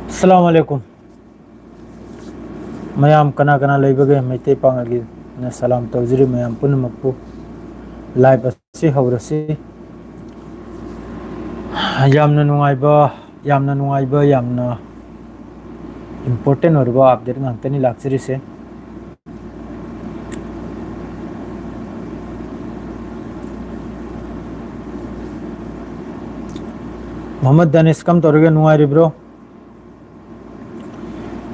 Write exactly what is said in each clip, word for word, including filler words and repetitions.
ꯑꯁꯂꯥꯃꯨ ꯑꯂꯥꯏꯀꯨꯝ꯫ ꯃꯌꯥꯝ ꯀꯅꯥ ꯀꯅꯥ ꯂꯩꯕꯒꯦ? ꯃꯩꯇꯩ ꯄꯥꯉꯜꯒꯤꯅ ꯁꯂꯥꯝ ꯇꯧꯖꯔꯤ ꯃꯌꯥꯝ ꯄꯨꯝꯅꯃꯛꯄꯨ꯫ Live ꯑꯁꯤ ꯍꯧꯔꯁꯤ꯫ ꯌꯥꯝꯅ ꯅꯨꯡꯉꯥꯏꯕ, ꯌꯥꯝꯅ ꯅꯨꯡꯉꯥꯏꯕ, ꯌꯥꯝꯅ important ꯑꯣꯏꯔꯕ update ꯉꯥꯛꯇꯅꯤ ꯂꯥꯛꯆꯔꯤꯁꯦ꯫ ꯃꯣꯍꯝꯃꯗ ꯗꯥꯅꯤꯁ, ꯀꯝ ꯇꯧꯔꯤꯒꯦ? ꯅꯨꯡꯉꯥꯏꯔꯤꯕ꯭ꯔꯣ?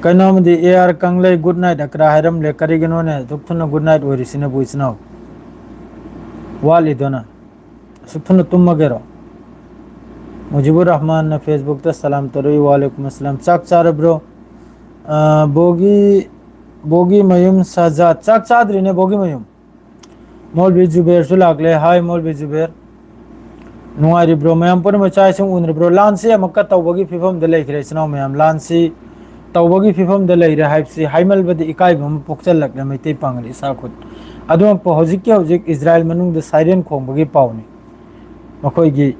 ꯀꯩꯅꯣꯝꯗꯤ ꯑꯦ ꯑꯥꯔ ꯀꯪꯂꯩ good night ꯑꯀ꯭ꯔꯥ ꯍꯥꯏꯔꯝꯂꯦ꯫ ꯀꯔꯤꯒꯤꯅꯣꯅꯦ ꯑꯗꯨꯛ ꯊꯨꯅ good night ꯑꯣꯏꯔꯤꯁꯤꯅꯕꯨ ꯏꯆꯤꯟ ꯏꯅꯥꯎ? ꯋꯥꯠꯂꯤꯗꯅ꯫ ꯑꯁꯨꯛ ꯊꯨꯅ ꯇꯨꯝꯃꯒꯦꯔꯣ? ꯃꯨꯖꯤꯕꯨꯔ ꯔꯍꯃꯥꯟꯅ Facebookꯇ ꯁꯂꯥꯝ ꯇꯧꯔꯛꯏ, ꯋꯥꯂꯦꯀꯨꯝ ꯑꯁꯂꯥꯝ꯫ ꯆꯥꯛ ꯆꯥꯔꯕ꯭ꯔꯣ? ꯑ, ꯕꯣꯒꯤ, ꯕꯣꯒꯤ ꯃꯌꯨꯝ ꯁꯍꯖꯥꯗ꯫ ꯆꯥꯛ ꯆꯥꯗ꯭ꯔꯤꯅꯦ ꯕꯣꯒꯤ ꯃꯌꯨꯝ꯫ ꯃꯣꯜꯕꯤ ꯖꯨꯕꯦꯔꯁꯨ ꯂꯥꯛꯂꯦ꯫ ꯍꯥꯏ ꯃꯣꯜꯕꯤ ꯖꯨꯕꯦꯔ꯫ ꯅꯨꯡꯉꯥꯏꯔꯤꯕ꯭ꯔꯣ? ꯃꯌꯥꯝ ꯄꯨꯝꯅꯃꯛ ꯆꯥꯛ ꯏꯁꯤꯡ ꯎꯅꯔꯕ꯭ꯔꯣ? ꯂꯥꯟꯁꯤ ꯑꯃꯨꯛꯀ ꯇꯧꯕꯒꯤ ꯐꯤꯕꯝꯗ ꯂꯩꯈ꯭ꯔꯦ, ꯏꯆꯤꯟ ꯏꯅꯥꯎ ꯃꯌꯥꯝ꯫ ꯂꯥꯟꯁꯤ ꯇꯧꯕꯒꯤ ꯐꯤꯕꯝꯗ ꯂꯩꯔꯦ ꯍꯥꯏꯕꯁꯤ ꯍꯥꯏꯃꯜꯕꯗ ꯏꯀꯥꯏꯕ ꯑꯃ ꯄꯣꯛꯆꯜꯂꯛꯂꯦ ꯃꯩꯇꯩ ꯄꯥꯉꯜ ꯏꯁꯥ ꯈꯨꯠ꯫ ꯑꯗꯨꯃꯛꯄꯨ ꯍꯧꯖꯤꯛꯀꯤ ꯍꯧꯖꯤꯛ ꯏꯖꯔꯥꯏꯜ ꯃꯅꯨꯡꯗ siren ꯈꯣꯡꯕꯒꯤ ꯄꯥꯎꯅꯤ꯫ ꯃꯈꯣꯏꯒꯤ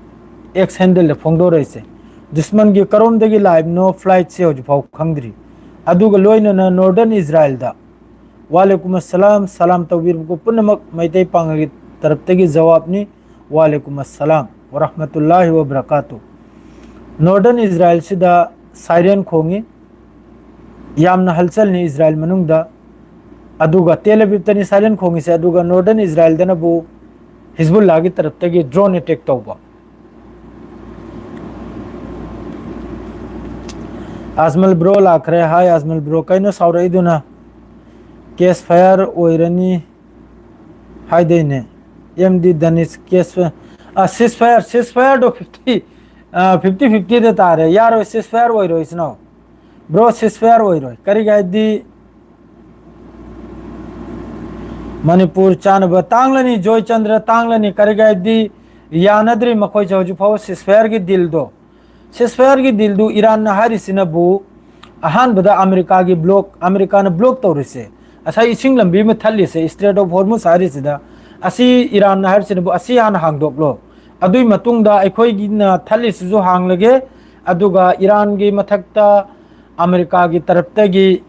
X handleꯗ ꯐꯣꯡꯗꯣꯔꯛꯏꯁꯦ꯫ ꯗꯨꯁꯃꯟꯒꯤ ꯀꯔꯣꯝꯗꯒꯤ ꯂꯥꯛꯏꯕꯅꯣ flightꯁꯤ ꯍꯧꯖꯤꯛꯐꯥꯎ ꯈꯪꯗ꯭ꯔꯤ꯫ ꯑꯗꯨꯒ ꯂꯣꯏꯅꯅ northern ꯏꯖꯔꯥꯏꯜꯗ ꯋꯥꯂꯦꯀꯨꯝ ꯑꯁꯂꯥꯝ, ꯁꯂꯥꯝ ꯇꯧꯕꯤꯔꯕ ꯄꯨꯝꯅꯃꯛ ꯃꯩꯇꯩ ꯄꯥꯉꯜꯒꯤ ꯇꯔꯞꯇꯒꯤ ꯖꯋꯥꯕꯅꯤ꯫ ꯋꯥꯂꯦꯀꯨꯝ ꯑꯁꯂꯥꯝ ꯋꯔꯍꯃꯇꯨꯜꯂꯥꯍꯤ ꯋꯕꯔꯀꯥꯇꯨ꯫ Northern ꯏꯖꯔꯥꯏꯜꯁꯤꯗ siren ꯈꯣꯡꯉꯤ꯫ ꯌꯥꯝꯅ ꯍꯜꯆꯜꯅꯤ ꯏꯖꯔꯥꯏꯜ ꯃꯅꯨꯡꯗ꯫ ꯑꯗꯨꯒ ꯇꯦꯜ ꯑꯕꯤꯕꯇꯅꯤ siren ꯈꯣꯡꯉꯤꯁꯦ, ꯑꯗꯨꯒ northern ꯏꯖꯔꯥꯏꯜꯗꯅꯕꯨ ꯍꯤꯖꯕꯨꯜꯂꯥꯒꯤ ꯇꯔꯞꯇꯒꯤ drone attack ꯇꯧꯕ꯫ ꯑꯖꯃꯜ bro ꯂꯥꯛꯈ꯭ꯔꯦ꯫ ꯍꯥꯏ ꯑꯖꯃꯜ bro, ꯀꯩꯅꯣ ꯁꯥꯎꯔꯛꯏꯗꯨꯅ? Ceasefire ꯑꯣꯏꯔꯅꯤ ꯍꯥꯏꯗꯣꯏꯅꯦ꯫ ꯑꯦꯝ ꯗꯤ ꯗꯅꯤꯁ, case, ꯑ, ceasefire, ceasefireꯗꯣ fifty, ꯑ, fifty fiftyꯗ ꯇꯥꯔꯦ꯫ ꯌꯥꯔꯣꯏ, ceasefire ꯑꯣꯏꯔꯣꯏ ꯏꯆꯤꯟ ꯏꯅꯥꯎ꯫ Bro, ceasefire ꯑꯣꯏꯔꯣꯏ꯫ ꯀꯔꯤꯒꯤ ꯍꯥꯏꯗꯤ ꯃꯅꯤꯄꯨꯔ ꯆꯥꯅꯕ ꯇꯥꯡꯂꯅꯤ, ꯖꯣꯏꯆꯟꯗ꯭ꯔ ꯇꯥꯡꯂꯅꯤ꯫ ꯀꯔꯤꯒꯤ ꯍꯥꯏꯗꯤ ꯌꯥꯅꯗ꯭ꯔꯤ ꯃꯈꯣꯏꯁꯦ ꯍꯧꯖꯤꯛ ꯐꯥꯎꯕ ceasefireꯒꯤ dealꯗꯣ꯫ Ceasefireꯒꯤ dealꯗꯨ ꯏꯔꯥꯟꯅ ꯍꯥꯏꯔꯤꯁꯤꯅꯕꯨ ꯑꯍꯥꯟꯕꯗ ꯑꯃꯦꯔꯤꯀꯥꯒꯤ block, ꯑꯃꯦꯔꯤꯀꯥꯅ block ꯇꯧꯔꯤꯁꯦ, ꯉꯁꯥꯏ ꯏꯁꯤꯡ ꯂꯝꯕꯤ ꯑꯃ ꯊꯠꯂꯤꯁꯦ, Strait of Hormuz ꯍꯥꯏꯔꯤꯁꯤꯗ, ꯑꯁꯤ ꯏꯔꯥꯟꯅ ꯍꯥꯏꯔꯤꯁꯤꯅꯕꯨ ꯑꯁꯤ ꯍꯥꯟꯅ ꯍꯥꯡꯗꯣꯛꯂꯣ, ꯑꯗꯨꯒꯤ ꯃꯇꯨꯡꯗ ꯑꯩꯈꯣꯏꯒꯤꯅ ꯊꯠꯂꯤꯁꯤꯁꯨ ꯍꯥꯡꯂꯒꯦ, ꯑꯗꯨꯒ ꯏꯔꯥꯟꯒꯤ ꯃꯊꯛꯇ ꯑꯃꯦꯔꯤꯀꯥꯒꯤ ꯇꯔꯞꯇꯒꯤ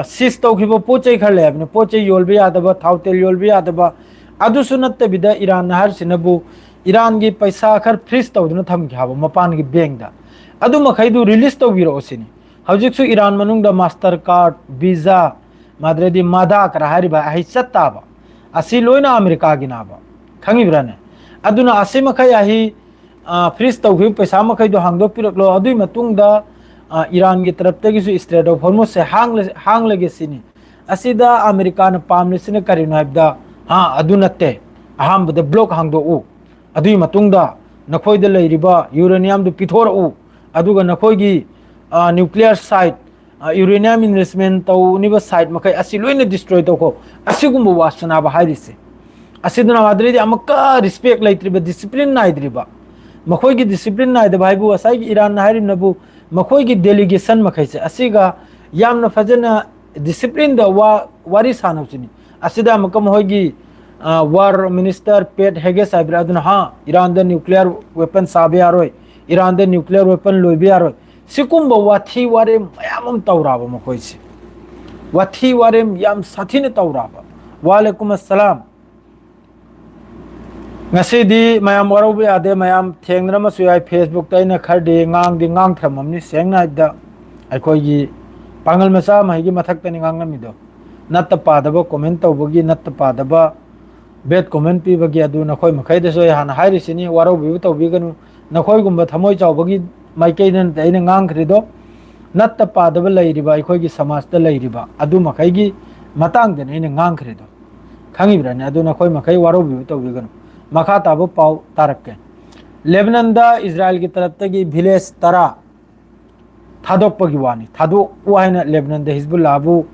ꯁꯤꯖ ꯇꯧꯈꯤꯕ ꯄꯣꯠ ꯆꯩ ꯈꯔ ꯂꯩ ꯍꯥꯏꯕꯅꯤ꯫ ꯄꯣꯠ ꯆꯩ ꯌꯣꯟꯕ ꯌꯥꯗꯕ, ꯊꯥꯎ ꯇꯦꯜ ꯌꯣꯟꯕ ꯌꯥꯗꯕ, ꯑꯗꯨꯁꯨ ꯅꯠꯇꯕꯤꯗ ꯏꯔꯥꯟꯅ ꯍꯥꯏꯔꯤꯁꯤꯅꯕꯨ ꯏꯔꯥꯟꯒꯤ ꯄꯩꯁꯥ ꯈꯔ ꯐ꯭ꯔꯤꯖ ꯇꯧꯗꯨꯅ ꯊꯝꯈꯤ ꯍꯥꯏꯕ ꯃꯄꯥꯟꯒꯤ ꯕꯦꯡꯗ꯫ ꯑꯗꯨ ꯃꯈꯩꯗꯨ ꯔꯤꯂꯤꯖ ꯇꯧꯕꯤꯔꯛꯑꯣ ꯁꯤꯅꯤ꯫ ꯍꯧꯖꯤꯛꯁꯨ ꯏꯔꯥꯟ ꯃꯅꯨꯡꯗ ꯃꯥꯁꯇꯔ ꯀꯥꯔꯗ, ꯚꯤꯖꯥ, ꯃꯥꯗ꯭ꯔꯗꯤ ꯃꯥꯗꯥ ꯀꯔꯥ ꯍꯥꯏꯔꯤꯕ ꯑꯍꯩ ꯆꯠ ꯇꯥꯕ꯫ ꯑꯁꯤ ꯂꯣꯏꯅ ꯑꯃꯦꯔꯤꯀꯥꯒꯤꯅꯥꯕ꯫ ꯈꯪꯉꯤꯕ꯭ꯔꯥꯅꯦ? ꯑꯗꯨꯅ ꯑꯁꯤ ꯃꯈꯩ ꯑꯍꯤ ꯐ꯭ꯔꯤꯖ ꯇꯧꯈꯤꯕ ꯄꯩꯁꯥ ꯃꯈꯩꯗꯣ ꯍꯥꯡꯗꯣꯛꯄꯤꯔꯛꯂꯣ꯫ ꯑꯗꯨꯒꯤ ꯃꯇꯨꯡꯗ ꯏꯔꯥꯟꯒꯤ ꯇꯔꯞꯇꯒꯤꯁꯨ ꯏꯁꯇ꯭ꯔꯦꯠ ꯑꯣꯐ ꯍꯣꯔꯃꯨꯁꯁꯦ ꯍꯥꯡꯂꯒꯦ ꯁꯤꯅꯤ꯫ ꯑꯁꯤꯗ ꯑꯃꯦꯔꯤꯀꯥꯅ ꯄꯥꯝꯂꯤꯁꯤꯅ ꯀꯔꯤꯅꯣ ꯍꯥꯏꯕꯗ, ꯑꯗꯨ ꯅꯠꯇꯦ꯫ ꯑꯍꯥꯟꯕꯗ ꯕ꯭ꯂꯣꯛ ꯍꯥꯡꯗꯣꯛꯎ, ꯑꯗꯨꯒꯤ ꯃꯇꯨꯡꯗ ꯅꯈꯣꯏꯗ ꯂꯩꯔꯤꯕ ꯌꯨꯔꯦꯅꯤꯌꯝꯗꯨ ꯄꯤꯊꯣꯔꯛꯎ, ꯑꯗꯨꯒ ꯅꯈꯣꯏꯒꯤ ꯅ꯭ꯌꯨꯀ꯭ꯂꯤꯌꯔ ꯁꯥꯏꯠ, ꯌꯨꯔꯦꯅꯤꯌꯝ ꯏꯟꯚꯦꯁ꯭ꯠꯃꯦꯟꯠ ꯇꯧꯅꯤꯕ ꯁꯥꯏꯠ ꯃꯈꯩ ꯑꯁꯤ ꯂꯣꯏꯅ ꯗꯤꯁꯇ꯭ꯔꯣꯏ ꯇꯧꯈꯣ꯫ ꯑꯁꯤꯒꯨꯝꯕ ꯋꯥ ꯁꯅꯥꯕ ꯍꯥꯏꯔꯤꯁꯦ꯫ ꯑꯁꯤꯗꯅ ꯃꯥꯗ꯭ꯔꯤꯗꯤ ꯑꯃꯨꯛꯀ ꯔꯦꯁꯄꯦꯛ ꯂꯩꯇ꯭ꯔꯤꯕ, ꯗꯤꯁꯤꯄ꯭ꯂꯤꯟ ꯅꯥꯏꯗ꯭ꯔꯤꯕ꯫ ꯃꯈꯣꯏꯒꯤ ꯗꯤꯁꯤꯄ꯭ꯂꯤꯟ ꯅꯥꯏꯗꯕ ꯍꯥꯏꯕꯨ ꯉꯁꯥꯏꯒꯤ ꯏꯔꯥꯟꯅ ꯍꯥꯏꯔꯤꯕꯅꯕꯨ ꯃꯈꯣꯏꯒꯤ ꯗꯦꯂꯤꯒꯦꯁꯟ ꯃꯈꯩꯁꯦ ꯑꯁꯤꯒ ꯌꯥꯝꯅ ꯐꯖꯅ ꯗꯤꯁꯤꯄ꯭ꯂꯤꯟꯗ ꯋꯥ, ꯋꯥꯔꯤ ꯁꯥꯟꯅꯕꯁꯤꯅꯤ꯫ ꯑꯁꯤꯗ ꯑꯃꯨꯛꯀ ꯃꯈꯣꯏꯒꯤ ꯋꯥꯔ ꯃꯤꯅꯤꯁꯇꯔ ꯄꯦꯠ ꯍꯦꯒꯦꯁ ꯍꯥꯏꯕ꯭ꯔꯥ, ꯑꯗꯨꯅ ꯍꯥ, ꯏꯔꯥꯟꯗ ꯅ꯭ꯌꯨꯀ꯭ꯂꯤꯌꯔ ꯋꯦꯄꯟ ꯁꯥꯕ ꯌꯥꯔꯣꯏ, ꯏꯔꯥꯟꯗ ꯅ꯭ꯌꯨꯀ꯭ꯂꯤꯌꯔ ꯋꯦꯄꯟ ꯂꯣꯏꯕ ꯌꯥꯔꯣꯏ꯫ ꯁꯤꯒꯨꯝꯕ ꯋꯥꯊꯤ ꯋꯥꯔꯦꯝ ꯃꯌꯥꯝ ꯑꯃ ꯇꯧꯔꯛꯑꯕ ꯃꯈꯣꯏꯁꯦ꯫ ꯋꯥꯊꯤ ꯋꯥꯔꯦꯝ ꯌꯥꯝ ꯁꯥꯊꯤꯅ ꯇꯧꯔꯛꯑꯕ꯫ ꯋꯥꯂꯦꯀꯨꯝ ꯑꯁꯂꯥꯝ꯫ ꯉꯁꯤꯗꯤ ꯃꯌꯥꯝ ꯋꯥꯔꯧꯕ ꯌꯥꯗꯦ, ꯃꯌꯥꯝ ꯊꯦꯡꯅꯔꯝꯃꯁꯨ ꯌꯥꯏ꯫ ꯐꯦꯁꯕꯨꯛꯇ ꯑꯩꯅ ꯈꯔꯗꯤ ꯉꯥꯡꯗꯤ ꯉꯥꯡꯊꯔꯝꯃꯝꯅꯤ꯫ ꯁꯦꯡꯅ ꯍꯥꯏꯕꯗ ꯑꯩꯈꯣꯏꯒꯤ ꯄꯥꯡꯒꯜ ꯃꯆꯥ ꯑꯃ ꯍꯩꯒꯤ ꯃꯊꯛꯇꯅꯤ ꯉꯥꯡꯉꯝꯃꯤꯗꯣ꯫ ꯅꯠꯇ ꯄꯥꯗꯕ ꯀꯣꯃꯦꯟ ꯇꯧꯕꯒꯤ, ꯅꯠꯇ ꯄꯥꯗꯕ ꯕꯦꯠ ꯀꯣꯃꯦꯟ ꯄꯤꯕꯒꯤ꯫ ꯑꯗꯨ ꯅꯈꯣꯏ ꯃꯈꯩꯗꯁꯨ ꯑꯩ ꯍꯥꯟꯅ ꯍꯥꯏꯔꯤꯁꯤꯅꯤ, ꯋꯥꯔꯧꯕꯤꯕ ꯇꯧꯕꯤꯒꯅꯨ꯫ ꯅꯈꯣꯏꯒꯨꯝꯕ ꯊꯃꯣꯏ ꯆꯥꯎꯕꯒꯤ ꯃꯥꯏꯀꯩꯗ ꯅꯠꯇꯦ ꯑꯩꯅ ꯉꯥꯡꯈ꯭ꯔꯤꯗꯣ, ꯅꯠꯇ ꯄꯥꯗꯕ ꯂꯩꯔꯤꯕ ꯑꯩꯈꯣꯏꯒꯤ ꯁꯃꯥꯖꯇ ꯂꯩꯔꯤꯕ ꯑꯗꯨ ꯃꯈꯩꯒꯤ ꯃꯇꯥꯡꯗꯅꯤ ꯑꯩꯅ ꯉꯥꯡꯈ꯭ꯔꯤꯗꯣ꯫ ꯈꯪꯉꯤꯕ꯭ꯔꯥꯅꯦ? ꯑꯗꯨ ꯅꯈꯣꯏ ꯃꯈꯩ ꯋꯥꯔꯧꯕꯤꯕ ꯇꯧꯕꯤꯒꯅꯨ꯫ ꯃꯈꯥ ꯇꯥꯕ ꯄꯥꯎ ꯇꯥꯔꯛꯀꯦ꯫ ꯂꯦꯕꯅꯟꯗ ꯏꯖꯔꯥꯏꯜꯒꯤ ꯇꯔꯞꯇꯒꯤ ꯚꯤꯂꯦꯖ ꯇꯔꯥ ꯊꯥꯗꯣꯛꯄꯒꯤ ꯋꯥꯅꯤ꯫ ꯊꯥꯗꯣꯛꯎ ꯍꯥꯏꯅ ꯂꯦꯕꯅꯟꯗ ꯍꯤꯖꯕꯨꯜꯂꯥꯕꯨ,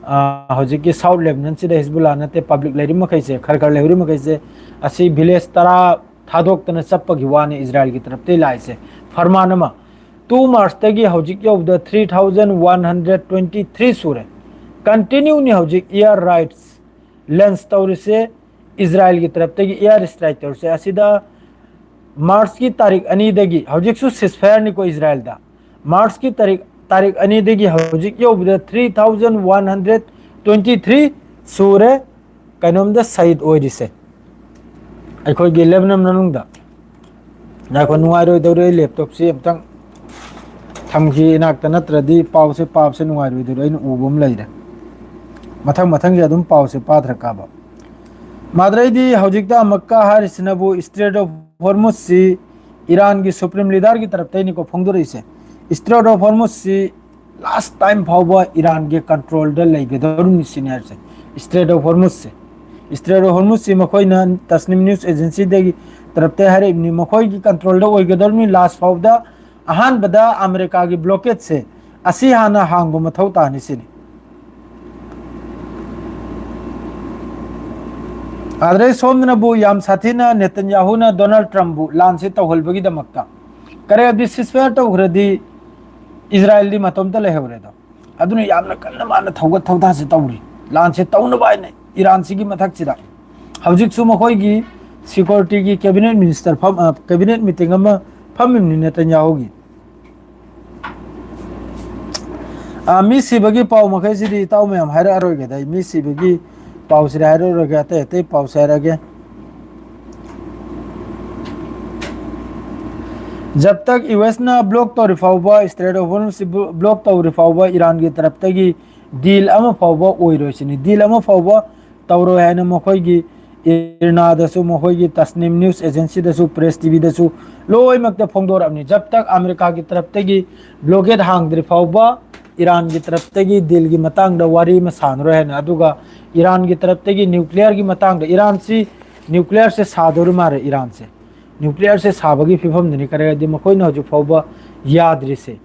ꯑ, ꯍꯧꯖꯤꯛꯀꯤ ꯁꯥꯎꯠ ꯂꯦꯕꯅꯟꯁꯤꯗ ꯍꯤꯖꯕꯨꯜꯂꯥ ꯅꯠꯇꯦ, ꯄꯕ꯭ꯂꯤꯛ ꯂꯩꯔꯤ ꯃꯈꯩꯁꯦ, ꯈꯔ ꯈꯔ ꯂꯩꯍꯧꯔꯤ ꯃꯈꯩꯁꯦ, ꯑꯁꯤ ꯚꯤꯂꯦꯖ ꯇꯔꯥ ꯊꯥꯗꯣꯛꯇꯅ ꯆꯠꯄꯒꯤ ꯋꯥꯅꯤ ꯏꯖꯔꯥꯏꯜꯒꯤ ꯇꯔꯞꯇꯒꯤ ꯂꯥꯛꯏꯁꯦ꯫ ꯐꯔꯃꯥꯟ ꯑꯃ, ꯇꯨ ꯃꯥꯔꯆꯇꯒꯤ ꯍꯧꯖꯤꯛ ꯌꯧꯕꯗ three thousand one hundred twenty three ꯁꯨꯔꯦ꯫ ꯀꯟꯇꯤꯅ꯭ꯌꯨꯅꯤ ꯍꯧꯖꯤꯛ ꯑꯦꯌꯔ ꯔꯦꯠꯁ ꯂꯟꯁ ꯇꯧꯔꯤꯁꯦ, ꯏꯖꯔꯥꯏꯜꯒꯤ ꯇꯔꯞꯇꯒꯤ ꯑꯦꯌꯔ ꯏꯁꯇ꯭ꯔꯥꯏꯛ ꯇꯧꯔꯤꯁꯦ꯫ ꯑꯁꯤꯗ ꯃꯥꯔꯆꯀꯤ ꯇꯥꯔꯤꯛ ꯑꯅꯤꯗꯒꯤ, ꯍꯧꯖꯤꯛꯁꯨ ceasefire ꯅꯤꯀꯣ ꯏꯖꯔꯥꯏꯜꯗ, ꯃꯥꯔꯆꯀꯤ ꯇꯥꯔꯤꯛ ꯇꯥꯔꯤꯛ ꯑꯅꯤꯗꯒꯤ ꯍꯧꯖꯤꯛ ꯌꯧꯕꯗ three thousand one hundred twenty three ꯁꯨꯔꯦ ꯀꯩꯅꯣꯝꯗ ꯁꯍꯤꯗ ꯑꯣꯏꯔꯤꯁꯦ ꯑꯩꯈꯣꯏꯒꯤ ꯂꯦꯕꯅꯟ ꯃꯅꯨꯡꯗ꯫ ꯉꯥꯏꯈꯣ, ꯅꯨꯡꯉꯥꯏꯔꯣꯏꯗꯧꯔꯦ, ꯑꯩ ꯂꯦꯞꯇꯣꯞꯁꯤ ꯑꯝꯇꯪ ꯊꯝꯈꯤ ꯏꯅꯥꯛꯇ, ꯅꯠꯇ꯭ꯔꯗꯤ ꯄꯥꯎꯁꯦ ꯄꯥꯕꯁꯦ ꯅꯨꯡꯉꯥꯏꯔꯣꯏꯗꯧꯔꯦ꯫ ꯑꯩꯅ ꯎꯕ ꯑꯃ ꯂꯩꯔꯦ, ꯃꯊꯪ ꯃꯊꯪꯁꯦ ꯑꯗꯨꯝ ꯄꯥꯎꯁꯦ ꯄꯥꯊꯔꯛꯀꯕ꯫ ꯃꯥꯗ꯭ꯔꯩꯗꯤ ꯍꯧꯖꯤꯛꯇ ꯑꯃꯨꯛꯀ ꯍꯥꯏꯔꯤꯁꯤꯅꯕꯨ Strait of Hormuz ꯁꯤ ꯏꯔꯥꯟꯒꯤ supreme leader ꯒꯤ ꯇꯔꯞꯇꯩꯅꯤꯀꯣ ꯐꯣꯡꯗꯣꯔꯛꯏꯁꯦ꯫ Strait of Hormuz ꯁꯤ last time ꯐꯥꯎꯕ ꯏꯔꯥꯟꯒꯤ control ꯗ ꯂꯩꯒꯗꯧꯔꯤꯕꯅꯤ ꯁꯤꯅꯤ ꯍꯥꯏꯔꯤꯁꯦ, Strait of Hormuz say. Strait of Hormuz ꯁꯤ ꯃꯈꯣꯏꯅ Tasnim news agency ꯗꯒꯤ ꯇꯔꯞꯇ ꯍꯥꯏꯔꯛꯏꯕꯅꯤ, ꯃꯈꯣꯏꯒꯤ control ꯗ ꯑꯣꯏꯒꯗꯧꯔꯤꯕꯅꯤ last ꯐꯥꯎꯕꯗ꯫ ꯑꯍꯥꯟꯕꯗ ꯑꯃꯦꯔꯤꯀꯥꯒꯤ blockade ꯁꯦ ꯑꯁꯤ ꯍꯥꯟꯅ ꯍꯥꯡꯕ ꯃꯊꯧ ꯇꯥꯅꯤ ꯁꯤꯅꯤ꯫ ꯑꯗꯩ ꯁꯣꯝꯗꯅꯕꯨ ꯌꯥꯝ ꯁꯥꯊꯤꯅ ꯅꯦꯇꯟꯌꯥꯍꯨꯅ ꯗꯣꯅꯥꯜꯗ ꯇ꯭ꯔꯝꯞꯕꯨ ꯂꯥꯟꯁꯦ ꯇꯧꯍꯜꯕꯒꯤꯗꯃꯛꯇ, ꯀꯔꯦꯕꯤ ceasefire ꯇꯧꯈ꯭ꯔꯗꯤ ꯏꯖꯔꯥꯏꯜꯗꯤ ꯃꯇꯣꯝꯇ ꯂꯩꯍꯧꯔꯦꯗꯣ꯫ ꯑꯗꯨꯅ ꯌꯥꯝꯅ ꯀꯟꯅ ꯃꯥꯅ ꯊꯧꯒꯠ ꯊꯧꯗꯥꯁꯦ ꯇꯧꯔꯤ, ꯂꯥꯟꯁꯦ ꯇꯧꯅꯕ ꯍꯥꯏꯅ ꯏꯔꯥꯟꯁꯤꯒꯤ ꯃꯊꯛꯁꯤꯗ꯫ ꯍꯧꯖꯤꯛꯁꯨ ꯃꯈꯣꯏꯒꯤ security ꯒꯤ cabinet minister ꯐꯝ, ꯑ, cabinet meeting ꯑꯃ ꯐꯝꯃꯤꯕꯅꯤ ꯅꯦꯇꯟꯌꯥꯍꯨꯒꯤ꯫ ꯑ, ꯃꯤ ꯁꯤꯕꯒꯤ ꯄꯥꯎ ꯃꯈꯩꯁꯤꯗꯤ ꯏꯇꯥꯎ ꯃꯌꯥꯝ ꯍꯥꯏꯔꯛꯑꯔꯣꯏꯒꯦꯗ, ꯑꯩ ꯃꯤ ꯁꯤꯕꯒꯤ ꯄꯥꯎꯁꯤꯗꯤ ꯍꯥꯏꯔꯛꯑꯔꯣꯏꯒꯦ, ꯑꯇꯩ ꯑꯇꯩ ꯄꯥꯎꯁꯦ ꯍꯥꯏꯔꯛꯑꯒꯦ꯫ ꯖꯕ ꯇꯛ ꯌꯨ ꯑꯦꯁꯅ block ꯇꯧꯔꯤ ꯐꯥꯎꯕ, Strait of Hormuz ꯁꯤ block ꯇꯧꯔꯤ ꯐꯥꯎꯕ ꯏꯔꯥꯟꯒꯤ ꯇꯔꯞꯇꯒꯤ deal ꯑꯃ ꯐꯥꯎꯕ ꯑꯣꯏꯔꯣꯏ ꯁꯤꯅꯤ꯫ Deal ꯑꯃ ꯐꯥꯎꯕ ꯇꯧꯔꯣꯏ ꯍꯥꯏꯅ ꯃꯈꯣꯏꯒꯤ ꯏꯔꯅꯥꯗꯁꯨ, ꯃꯈꯣꯏꯒꯤ ꯇꯁꯅꯤꯝ news agency ꯗꯁꯨ, Press T V ꯗꯁꯨ ꯂꯣꯏꯅꯃꯛꯇ ꯐꯣꯡꯗꯣꯔꯛꯑꯕꯅꯤ꯫ ꯖꯕ ꯇꯛ ꯑꯃꯦꯔꯤꯀꯥꯒꯤ ꯇꯔꯞꯇꯒꯤ blockade ꯍꯥꯡꯗ꯭ꯔꯤ ꯐꯥꯎꯕ ꯏꯔꯥꯟꯒꯤ ꯇꯔꯞꯇꯒꯤ deal ꯒꯤ ꯃꯇꯥꯡꯗ ꯋꯥꯔꯤ ꯑꯃ ꯁꯥꯟꯅꯔꯣꯏ ꯍꯥꯏꯅ꯫ ꯑꯗꯨꯒ ꯏꯔꯥꯟꯒꯤ ꯇꯔꯞꯇꯒꯤ nuclear ꯒꯤ ꯃꯇꯥꯡꯗ, ꯏꯔꯥꯟꯁꯤ nuclear ꯁꯦ ꯁꯥꯗꯧꯔꯤ ꯃꯥꯜꯂꯦ, ꯏꯔꯥꯟꯁꯦ nuclear ꯁꯦ ꯁꯥꯕꯒꯤ ꯐꯤꯕꯝꯗꯅꯤ꯫ ꯀꯔꯤ ꯍꯥꯏꯗꯤ ꯃꯈꯣꯏꯅ ꯍꯧꯖꯤꯛ ꯐꯥꯎꯕ ꯌꯥꯗ꯭ꯔꯤꯁꯦ,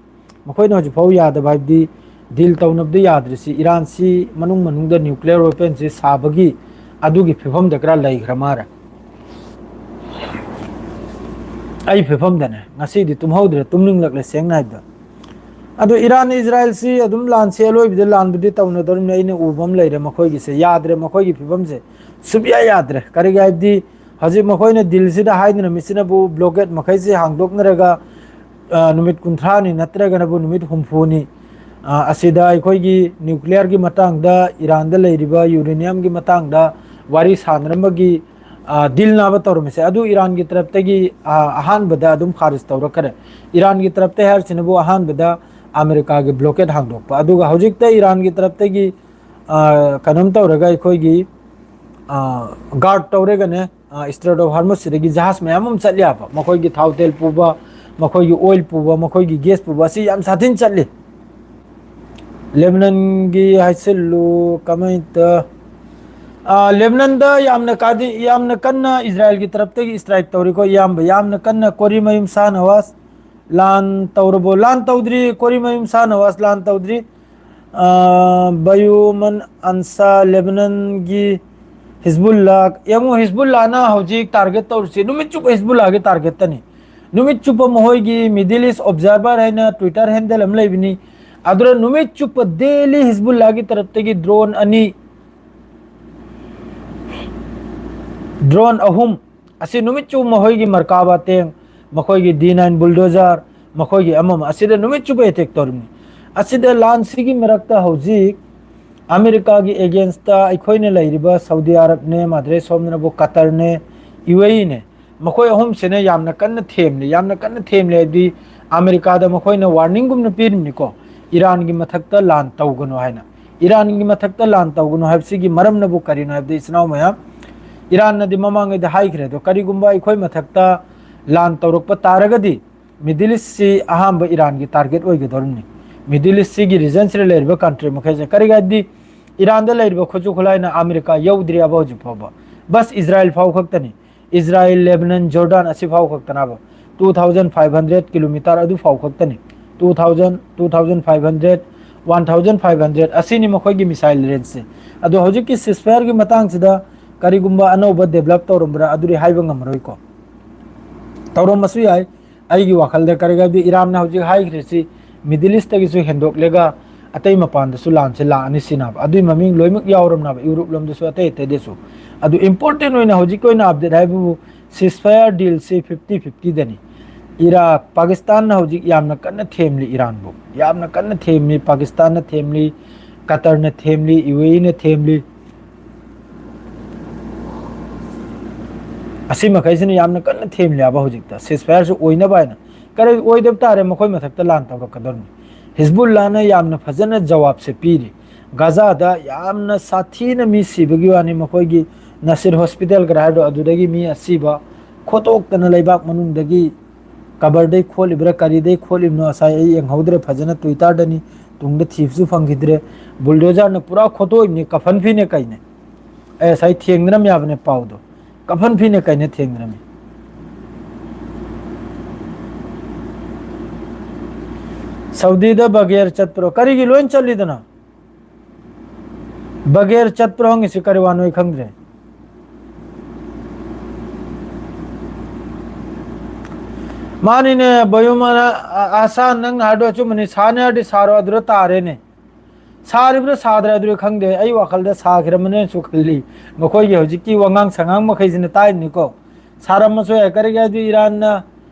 ꯃꯈꯣꯏꯅ ꯍꯧꯖꯤꯛ ꯐꯥꯎ ꯌꯥꯗꯕ ꯍꯥꯏꯕꯗꯤ deal ꯇꯧꯅꯕꯗꯤ ꯌꯥꯗ꯭ꯔꯤꯁꯤ ꯏꯔꯥꯟꯁꯤ ꯃꯅꯨꯡ ꯃꯅꯨꯡꯗ nuclear weapon ꯁꯦ ꯁꯥꯕꯒꯤ ꯑꯗꯨꯒꯤ ꯐꯤꯕꯝꯗ ꯈꯔ ꯂꯩꯈ꯭ꯔ ꯃꯥꯜꯂꯦ꯫ ꯑꯩ ꯐꯤꯕꯝꯗꯅꯦ ꯉꯁꯤꯗꯤ ꯇꯨꯝꯍꯧꯗ꯭ꯔꯦ, ꯇꯨꯝꯅꯤꯡꯂꯛꯂꯦ ꯁꯦꯡꯅ ꯍꯥꯏꯕꯗ꯫ ꯑꯗꯣ ꯏꯔꯥꯟ ꯏꯖꯔꯥꯏꯜꯁꯤ ꯑꯗꯨꯝ ꯂꯥꯟꯁꯦ ꯑꯂꯣꯏꯕꯗ ꯂꯥꯟꯕꯨꯗꯤ ꯇꯧꯅꯗꯧꯔꯤꯕꯅꯤ꯫ ꯑꯩꯅ ꯎꯕ ꯑꯃ ꯂꯩꯔꯦ ꯃꯈꯣꯏꯒꯤꯁꯦ, ꯌꯥꯗ꯭ꯔꯦ ꯃꯈꯣꯏꯒꯤ ꯐꯤꯕꯝꯁꯦ, ꯁꯨꯛꯌꯥ ꯌꯥꯗ꯭ꯔꯦ꯫ ꯀꯔꯤꯒꯤ ꯍꯥꯏꯕꯗꯤ ꯍꯧꯖꯤꯛ ꯃꯈꯣꯏꯅ ꯗꯤꯜꯁꯤꯗ ꯍꯥꯏꯗꯨꯅ ꯃꯤꯁꯤꯅꯕꯨ ꯕ꯭ꯂꯣꯀꯦꯠ ꯃꯈꯩꯁꯤ ꯍꯥꯡꯗꯣꯛꯅꯔꯒ, ꯑ, ꯅꯨꯃꯤꯠ ꯀꯨꯟꯊ꯭ꯔꯥꯅꯤ ꯅꯠꯇ꯭ꯔꯒꯅꯕꯨ ꯅꯨꯃꯤꯠ ꯍꯨꯝꯐꯨꯅꯤ, ꯑ, ꯑꯁꯤꯗ ꯑꯩꯈꯣꯏꯒꯤ ꯅ꯭ꯌꯨꯀ꯭ꯂꯤꯌꯔꯒꯤ ꯃꯇꯥꯡꯗ, ꯏꯔꯥꯟꯗ ꯂꯩꯔꯤꯕ ꯌꯨꯔꯦꯅꯤꯌꯝꯒꯤ ꯃꯇꯥꯡꯗ ꯋꯥꯔꯤ ꯁꯥꯟꯅꯔꯝꯕꯒꯤ, ꯑ, ꯗꯤꯜꯅꯥꯕ ꯇꯧꯔꯝꯃꯤꯁꯦ꯫ ꯑꯗꯨ ꯏꯔꯥꯟꯒꯤ ꯇꯔꯞꯇꯒꯤ, ꯑ, ꯑꯍꯥꯟꯕꯗ ꯑꯗꯨꯝ ꯈꯥꯔꯤꯖ ꯇꯧꯔꯛꯈ꯭ꯔꯦ꯫ ꯏꯔꯥꯟꯒꯤ ꯇꯔꯞꯇ ꯍꯥꯏꯔꯤꯁꯤꯅꯕꯨ ꯑꯍꯥꯟꯕꯗ ꯑꯃꯦꯔꯤꯀꯥꯒꯤ ꯕ꯭ꯂꯣꯀꯦꯠ ꯍꯥꯡꯗꯣꯛꯄ꯫ ꯑꯗꯨꯒ ꯍꯧꯖꯤꯛꯇ ꯏꯔꯥꯟꯒꯤ ꯇꯔꯞꯇꯒꯤ, ꯑ, ꯀꯩꯅꯣꯝ ꯇꯧꯔꯒ ꯑꯩꯈꯣꯏꯒꯤ, ꯑ, ꯒꯥꯔꯗ ꯇꯧꯔꯒꯅꯦ, ꯑ, ꯏꯁꯇ꯭ꯔꯦꯠ ꯑꯣꯐ ꯍꯥꯔꯃꯨꯁꯁꯤꯗꯒꯤ ꯖꯍꯥꯖ ꯃꯌꯥꯝ ꯑꯃ ꯆꯠꯂꯤ ꯍꯥꯏꯕ꯫ ꯃꯈꯣꯏꯒꯤ ꯊꯥꯎ ꯇꯦꯜ ꯄꯨꯕ, ꯃꯈꯣꯏꯒꯤ ꯑꯣꯏꯜ ꯄꯨꯕ, ꯃꯈꯣꯏꯒꯤ ꯒꯦꯁ ꯄꯨꯕ ꯑꯁꯤ ꯌꯥꯝ ꯁꯥꯊꯤꯅ ꯆꯠꯂꯤ꯫ ꯂꯦꯕꯅꯟꯒꯤ ꯍꯥꯏꯁꯤꯜꯂꯨ ꯀꯃꯥꯏꯅ ꯇ-, ꯑ, ꯂꯦꯕꯅꯟꯗ ꯌꯥꯝꯅ ꯀꯥꯗꯤ-, ꯌꯥꯝꯅ ꯀꯟꯅ ꯏꯖꯔꯥꯌꯦꯜꯒꯤ ꯇꯔꯞꯇꯒꯤ ꯏꯁꯇ꯭ꯔꯥꯏꯛ ꯇꯧꯔꯤꯀꯣ ꯏꯌꯥꯝꯕ꯫ ꯌꯥꯝꯅ ꯀꯟꯅ ꯀꯣꯔꯤ ꯃꯌꯨꯝ ꯁꯥ ꯅꯋꯥꯖ ꯂꯥꯟ ꯇꯧꯔꯕꯣ? ꯂꯥꯟ ꯇꯧꯗ꯭ꯔꯤ꯫ ꯀꯣꯔꯤ ꯃꯌꯨꯝ ꯁꯥ ꯅꯋꯥꯖ ꯂꯥꯟ ꯇꯧꯗ꯭ꯔꯤ꯫ ꯑ, ꯕꯌꯨꯃꯟ ꯑꯟꯁꯥ ꯂꯦꯕꯅꯟꯒꯤ ꯍꯤꯖꯕꯨꯜꯂꯥ, ꯌꯦꯡꯉꯨ, ꯍꯤꯖꯕꯨꯜꯂꯥꯅ ꯍꯧꯖꯤꯛ ꯇꯥꯔꯒꯦꯠ ꯇꯧꯔꯤꯁꯤ ꯅꯨꯃꯤꯠ ꯆꯨꯞꯄ ꯍꯤꯖꯕꯨꯜꯂꯥꯒꯤ ꯇꯥꯔꯒꯦꯠꯇꯅꯤ꯫ ꯅꯨꯃꯤꯠ ꯆꯨꯞꯄ ꯃꯈꯣꯏꯒꯤ ꯃꯤꯗꯜ ꯏꯁ ꯑꯣꯕꯖꯥꯔꯚꯔ ꯍꯥꯏꯅ ꯇ꯭ꯋꯤꯇꯔ ꯍꯦꯟꯗꯜ ꯑꯃ ꯂꯩꯕꯅꯤ꯫ ꯑꯗꯨꯗ ꯅꯨꯃꯤꯠ ꯆꯨꯞꯄ ꯗꯦꯂꯤ ꯍꯤꯖꯕꯨꯜꯂꯥꯒꯤ ꯇꯔꯞꯇꯒꯤ ꯗ꯭ꯔꯣꯟ ꯑꯅꯤ, ꯗ꯭ꯔꯣꯟ ꯑꯍꯨꯝ ꯑꯁꯤ ꯅꯨꯃꯤꯠ ꯆꯨꯞꯄ ꯃꯈꯣꯏꯒꯤ ꯃꯔꯀꯥꯕꯥ ꯇꯦꯡ, ꯃꯈꯣꯏꯒꯤ ꯗꯤ ꯅꯥꯏꯟ ꯕꯨꯜꯗꯣꯖꯔ, ꯃꯈꯣꯏꯒꯤ ꯑꯃꯃ ꯑꯁꯤꯗ ꯅꯨꯃꯤꯠ ꯆꯨꯞꯄ ꯑꯦꯇꯦꯛ ꯇꯧꯔꯤꯕꯅꯤ꯫ ꯑꯁꯤꯗ ꯂꯥꯟꯁꯤꯒꯤ ꯃꯔꯛꯇ ꯍꯧꯖꯤꯛ ꯑꯃꯦꯔꯤꯀꯥꯒꯤ ꯑꯦꯒꯦꯟꯁꯇ ꯑꯩꯈꯣꯏꯅ ꯂꯩꯔꯤꯕ ꯁꯥꯎꯗꯤ ꯑꯔꯕꯅꯦ, ꯃꯥꯗ꯭ꯔꯦ ꯁꯣꯝꯅꯕꯨ ꯀꯇꯔꯅꯦ, ꯌꯨ ꯑꯦ ꯏꯅꯦ, ꯃꯈꯣꯏ ꯑꯍꯨꯝꯁꯤꯅ ꯌꯥꯝꯅ ꯀꯟꯅ ꯊꯦꯝꯂꯤ꯫ ꯌꯥꯝꯅ ꯀꯟꯅ ꯊꯦꯝꯂꯤ ꯍꯥꯏꯕꯗꯤ ꯑꯃꯦꯔꯤꯀꯥꯗ ꯃꯈꯣꯏꯅ ꯋꯥꯔꯅꯤꯡꯒꯨꯝꯅ ꯄꯤꯔꯤꯕꯅꯤꯀꯣ, ꯏꯔꯥꯟꯒꯤ ꯃꯊꯛꯇ ꯂꯥꯟ ꯇꯧꯒꯅꯨ ꯍꯥꯏꯅ꯫ ꯏꯔꯥꯟꯒꯤ ꯃꯊꯛꯇ ꯂꯥꯟ ꯇꯧꯒꯅꯨ ꯍꯥꯏꯕꯁꯤꯒꯤ ꯃꯔꯝꯅꯕꯨ ꯀꯔꯤꯅꯣ ꯍꯥꯏꯕꯗꯤ, ꯏꯆꯤꯟ ꯏꯅꯥꯎ ꯃꯌꯥꯝ, ꯏꯔꯥꯟꯅꯗꯤ ꯃꯃꯥꯡꯉꯩꯗ ꯍꯥꯏꯈ꯭ꯔꯦ, ꯑꯗꯣ ꯀꯔꯤꯒꯨꯝꯕ ꯑꯩꯈꯣꯏ ꯃꯊꯛꯇ ꯂꯥꯟ ꯇꯧꯔꯛꯄ ꯇꯥꯔꯒꯗꯤ ꯃꯤꯗꯜ ꯏꯁꯁꯤ ꯑꯍꯥꯟꯕ ꯏꯔꯥꯟꯒꯤ ꯇꯥꯔꯒꯦꯠ ꯑꯣꯏꯒꯗꯧꯔꯤꯕꯅꯤ꯫ ꯃꯤꯗꯜ ꯏꯁꯁꯤꯒꯤ ꯔꯤꯖꯟꯁꯤꯗ ꯂꯩꯔꯤꯕ ꯀꯟꯇ꯭ꯔꯤ ꯃꯈꯩꯁꯦ, ꯀꯔꯤꯒꯤ ꯍꯥꯏꯗꯤ ꯏꯔꯥꯟꯗ ꯂꯩꯔꯤꯕ ꯈꯨꯠꯁꯨ ꯈꯨꯠꯂꯥꯏꯅ ꯑꯃꯦꯔꯤꯀꯥ ꯌꯧꯗ꯭ꯔꯤ ꯍꯥꯏꯕ ꯍꯧꯖꯤꯛ ꯐꯥꯎꯕ꯫ ꯕꯁ ꯏꯖꯔꯥꯌꯦꯜ ꯐꯥꯎ ꯈꯛꯇꯅꯤ꯫ ꯏꯖꯔꯥꯌꯦꯜ, ꯂꯦꯕꯅꯟ, ꯖꯣꯔꯗꯥꯟ ꯑꯁꯤ ꯐꯥꯎ ꯈꯛꯇꯅꯕ꯫ Two thousand five hundred kilometer ꯑꯗꯨ ꯐꯥꯎ ꯈꯛꯇꯅꯤ꯫ Two thousand, two thousand five hundred, one thousand five hundred ꯑꯁꯤꯅꯤ ꯃꯈꯣꯏꯒꯤ ꯃꯤꯁꯥꯏꯜ ꯔꯦꯟꯖꯁꯦ꯫ ꯑꯗꯣ ꯍꯧꯖꯤꯛꯀꯤ ꯁꯤꯁꯐꯥꯌꯔꯒꯤ ꯃꯇꯥꯡꯁꯤꯗ ꯀꯔꯤꯒꯨꯝꯕ ꯑꯅꯧꯕ ꯗꯦꯕꯂꯞ ꯇꯧꯔꯝꯕ꯭ꯔꯥ ꯑꯗꯨꯗꯤ ꯍꯥꯏꯕ ꯉꯝꯃꯔꯣꯏꯀꯣ꯫ ꯇꯧꯔꯝꯕꯁꯨ ꯌꯥꯏ꯫ ꯑꯩꯒꯤ ꯋꯥꯈꯜꯗ ꯀꯔꯤꯒꯤꯅꯣ ꯍꯥꯏꯕꯗꯤ ꯏꯔꯥꯟꯅ ꯍꯧꯖꯤꯛ ꯍꯥꯏꯈ꯭ꯔꯤꯁꯤ ꯃꯤꯗꯜ ꯏꯁꯇꯒꯤꯁꯨ ꯍꯦꯟꯗꯣꯛꯂꯒ ꯑꯇꯩ ꯃꯄꯥꯟꯗꯁꯨ ꯂꯥꯟꯁꯦ ꯂꯥꯛꯑꯅꯤ ꯁꯤꯅꯦꯕ꯫ ꯑꯗꯨꯏ ꯃꯃꯤꯡ ꯂꯣꯏꯅꯃꯛ ꯌꯥꯎꯔꯝꯅꯦꯕ, ꯌꯨꯔꯣꯞ ꯂꯣꯝꯗꯁꯨ ꯑꯇꯩ ꯑꯇꯩꯗꯁꯨ꯫ ꯑꯗꯨ important ꯑꯣꯏꯅ ꯍꯧꯖꯤꯛꯀꯤ ꯑꯣꯏꯅ update ꯍꯥꯏꯕꯕꯨ ceasefire dealꯁꯤ fifty fiftyꯗꯅꯤ꯫ ꯏꯔꯥꯛ, ꯄꯥꯀꯤꯁꯇꯥꯟꯅ ꯍꯧꯖꯤꯛ ꯌꯥꯝꯅ ꯀꯟꯅ ꯊꯦꯝꯂꯤ ꯏꯔꯥꯟꯕꯨ, ꯌꯥꯝꯅ ꯀꯟꯅ ꯊꯦꯝꯂꯤ꯫ ꯄꯥꯀꯤꯁꯇꯥꯟꯅ ꯊꯦꯝꯂꯤ, ꯀꯇꯔꯅ ꯊꯦꯝꯂꯤ, ꯌꯨ ꯑꯦ ꯏꯅ ꯊꯦꯝꯂꯤ꯫ ꯑꯁꯤ ꯃꯈꯩꯁꯤꯅ ꯌꯥꯝꯅ ꯀꯟꯅ ꯊꯦꯝꯂꯤ ꯍꯥꯏꯕ ꯍꯧꯖꯤꯛꯇ ceasefireꯁꯨ ꯑꯣꯏꯅꯕ ꯍꯥꯏꯅ꯫ ꯀꯔꯤ ꯑꯣꯏꯗꯕ ꯇꯥꯔꯦ, ꯃꯈꯣꯏ ꯃꯊꯛꯇ ꯂꯥꯟ ꯇꯧꯔꯛꯀꯗꯧꯔꯤꯅꯤ꯫ ꯍꯤꯖꯕꯨꯜꯂꯥꯅ ꯌꯥꯝꯅ ꯐꯖꯅ ꯖꯋꯥꯕꯁꯦ ꯄꯤꯔꯤ꯫ ꯒꯥꯖꯥꯗ ꯌꯥꯝꯅ ꯁꯥꯊꯤꯅ ꯃꯤ ꯁꯤꯕꯒꯤ ꯋꯥꯅꯤ, ꯃꯈꯣꯏꯒꯤ ꯅꯁꯤꯔ ꯍꯣꯁꯄꯤꯇꯥꯜ ꯀꯔꯥꯏꯗꯣ ꯑꯗꯨꯗꯒꯤ ꯃꯤ ꯑꯁꯤꯕ ꯈꯣꯠꯇꯣꯛꯇꯅ ꯂꯩꯕꯥꯛ ꯃꯅꯨꯡꯗꯒꯤ ꯀꯕꯔꯗꯩ ꯈꯣꯠꯂꯤꯕ꯭ꯔꯥ ꯀꯔꯤꯗꯩ ꯈꯣꯠꯂꯤꯕꯅꯣ ꯉꯁꯥꯏ ꯑꯩ ꯌꯦꯡꯍꯧꯗ꯭ꯔꯦ ꯐꯖꯅ, Twitterꯗꯅꯤ, ꯇꯨꯡꯗ ꯊꯤꯕꯁꯨ ꯐꯪꯈꯤꯗ꯭ꯔꯦ꯫ ꯕꯨꯜꯗꯣꯖꯔꯅ ꯄꯨꯔꯥ ꯈꯣꯠꯇꯣꯛꯏꯕꯅꯤ, ꯀꯐꯟ ꯐꯤꯅꯦ ꯀꯩꯅꯦ꯫ ꯑꯩ ꯉꯁꯥꯏ ꯊꯦꯡꯅꯔꯝ ꯌꯥꯕꯅꯦ ꯄꯥꯎꯗꯣ, ꯀꯐꯟ ꯐꯤꯅꯦ ꯀꯩꯅꯦ ꯊꯦꯡꯅꯔꯝꯃꯤ꯫ ꯁꯥꯎꯗꯤꯗ ꯕꯒꯦꯔ ꯆꯠꯄ꯭ꯔꯣ? ꯀꯔꯤꯒꯤ ꯂꯣꯏ ꯆꯠꯂꯤꯗꯅ? ꯕꯒꯦꯔ ꯆꯠꯄ꯭ꯔꯣ ꯍꯪꯉꯤꯁꯤ ꯀꯔꯤ ꯋꯥꯅꯣ ꯑꯩ ꯈꯪꯗ꯭ꯔꯦ꯫ ꯃꯥꯅꯤꯅꯦ, ꯕꯌꯨꯃꯥꯅ, ꯑ-, ꯑꯁꯥ, ꯅꯪꯅ ꯍꯥꯏꯗꯣ ꯑꯆꯨꯝꯕꯅꯤ꯫ ꯁꯥꯅꯤ ꯍꯥꯏꯔꯗꯤ ꯁꯥꯔꯣ, ꯑꯗꯨꯗ ꯇꯥꯔꯦꯅꯦ꯫ ꯁꯥꯔꯤꯕ꯭ꯔꯥ ꯁꯥꯗ꯭ꯔꯦ ꯑꯗꯨꯗꯤ ꯈꯪꯗꯦ, ꯑꯩ ꯋꯥꯈꯜꯗ ꯁꯥꯈ꯭ꯔꯕꯅꯦꯅꯁꯨ ꯈꯜꯂꯤ꯫ ꯃꯈꯣꯏꯒꯤ ꯍꯧꯖꯤꯛꯀꯤ ꯋꯥꯉꯥꯡ ꯁꯉꯥꯡ ꯃꯈꯩꯁꯤꯅ ꯇꯥꯏꯕꯅꯤꯀꯣ꯫ ꯁꯥꯔꯝꯃꯁꯨ ꯌꯥꯏ, ꯀꯔꯤꯒꯤ ꯍꯥꯏꯗꯤ ꯏꯔꯥꯟꯅ